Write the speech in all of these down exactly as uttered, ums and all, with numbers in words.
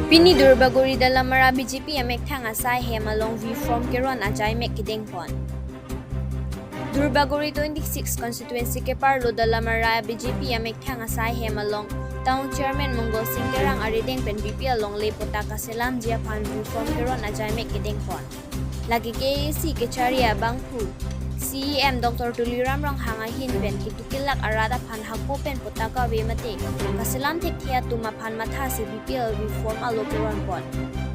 Pini Duarbagori Dalamara B J P amethang asai hem along reform keron ajaimek kedengpon. Duarbagori twenty-six constituency keparlo Dalamara B J P amethang asai hem along Town Chairman Mongol Sing Terang arideng pen B P L longle patta kaselamji aphan reform keron ajaimek kedengpon. Lake K A A C kechari abangphu C E M Doctor Tuliram Ronghang ahin pen ketukelak arat aphan hako pen patta kave mate kaselam thekthe atum aphan mathasi B P L reform alo keronpon.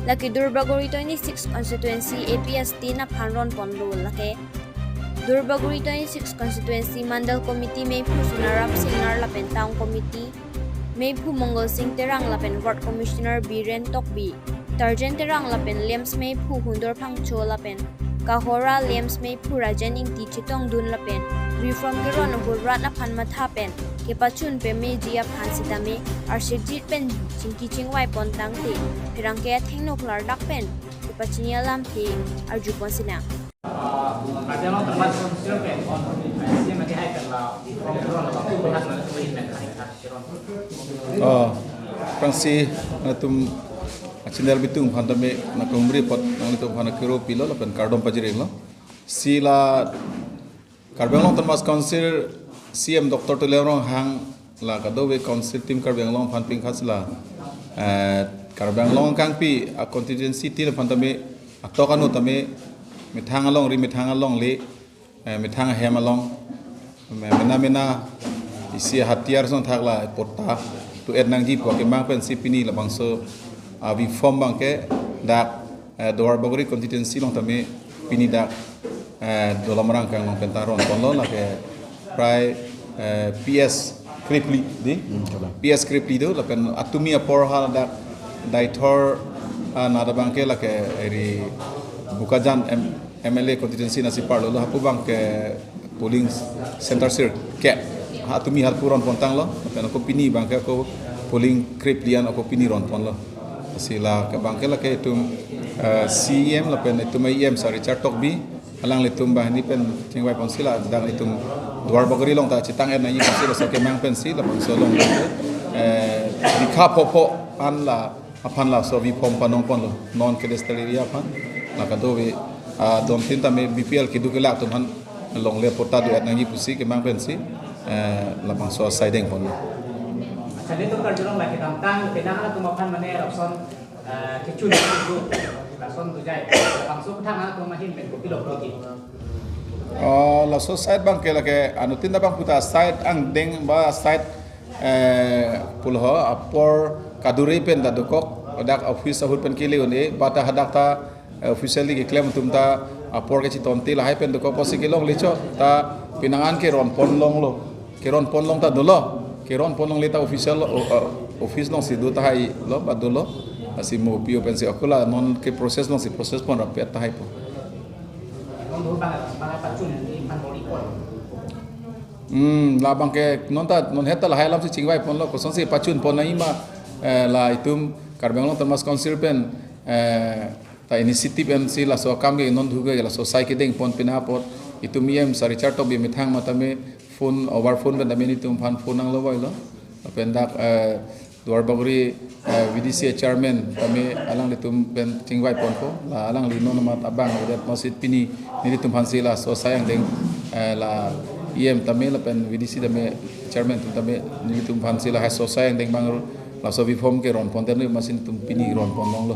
Lake Duarbagori twenty-six constituency A P S tin aphan ronponlo. Lake Duarbagori twenty-six constituency Mandal Committee meiphu Sonaram Singnar lapen Town Committee meiphu Mongol Sing Terang lapen Ward Commissioner Biren Tokbi, Tarjen Terang lapen LAMPS meiphu Hundor Phangcho lapen Kahora LAMPS meiphu Rajen Ingti chetongdun lapen reform keron ahut rat aphan matha pen kepachun pemeji aphan sitame arsikjit pen chingki chingvaipon tangte pherangke athengno klardak pen kepachini alamthe arjupon sinang. Karbi Anglong Autonomous Council pen on C M agi hai pen la from from la phat na tum hin pen hai hai keron. Oh, prangsi atum channel bitung aphan tame nangkongri apot nanglitum aphan kero pilo lapen kardom pajirlo. Si la Karbi Anglong Autonomous Council C E M Doctor Tuliram Ronghang la kadokave council team Karbi Anglong aphan pingkhas la, eh, Karbi Anglong kangpi a constituency tin aphan tame atok anu tame methang alongri, methang alongle, eh, methang ahem along, me- mena mena isi hatiyar song thak la patta do-et nangji pu akemang pensi pini labangso a reform abangke dak, eh, Duarbagori constituency along tame pini dak, eh, Dolamara angkang along pen ta ronponlo. Lake prai, eh, P S Krepli di. Hmm, coba. P S Krepli do lapen atumi apor ha dak Deithor, ah, nada abangke lake eri Bokajan M- M L A constituency nasi parlo lo, hapu abangke polling center sirkep. Ha atumi halpu ronpon tanglo, lapen ako pini abangke ako polling Krepli an ako pini ronponlo. Si lake abangke lake itum, eh, C E M lapen itum E M Sir Richard Tokbi, alanglitum banghini pen chingvaiponsi la dak itum Duarbagori along ta chetang-et nangji pensi laso kemang pensi labangso along, eh, dikha phopho an la aphan laso reform panongponlo, non cadastral area aphan. La kadokave, ah, don tin tame B P L kedo kelak atum aphan longle patta do-et nangji pusi kemang pensi, eh, labangso asai dengponlo. Accha, nelitum karjulong lake damtang penang atum aphan mane lapuson, eh, kechun kechun lason dojai. Labangso aphuthak atum ahin pen kopilo progi. Oh, laso side abangke lake anuttin abang puta side angdeng ba side, eh, pulo ho apor kaduri pen ta dokok, dak office ahut pen kele un-e, ba ta hadak ta, eh, officially keklem atum ta apor kechitonte lahai pen dokok pusi kelongle chot ta penang an keronpon longlo. Keronpon long ta dolo. Keronpon longle ta official, o- o- office alongsi do tahai lo ba dolo. Lasi mo P O pensi ako la non ke process alongsi process pon rapet tahai po. Hmm, labangke non ta non het ta lahai alamsi chingvaiponlo, kosonsi pachunpon nangji ma, eh, la itum Karbi Anglong Autonomous Council pen, eh, ta initiative pensi laso akam ke non dhu ke laso asai kedengpon pina apot itum E M Sir Richard Tokbi methang matame phone, over phone pen tame nelitum aphan phone nanglo vailo. Lapen dak, eh, Duarbagori, eh, V D C chairman tame alanglitum pen chingvaiponpo. La alangli non amat abang udet masit pini nelitum aphansi laso asai angdeng, eh, la E M tame lapen V D C tame chairman atum tame nelitum aphansi laso asai angdeng abang laso reform keronpon tame masin tum pini ronpon longlo.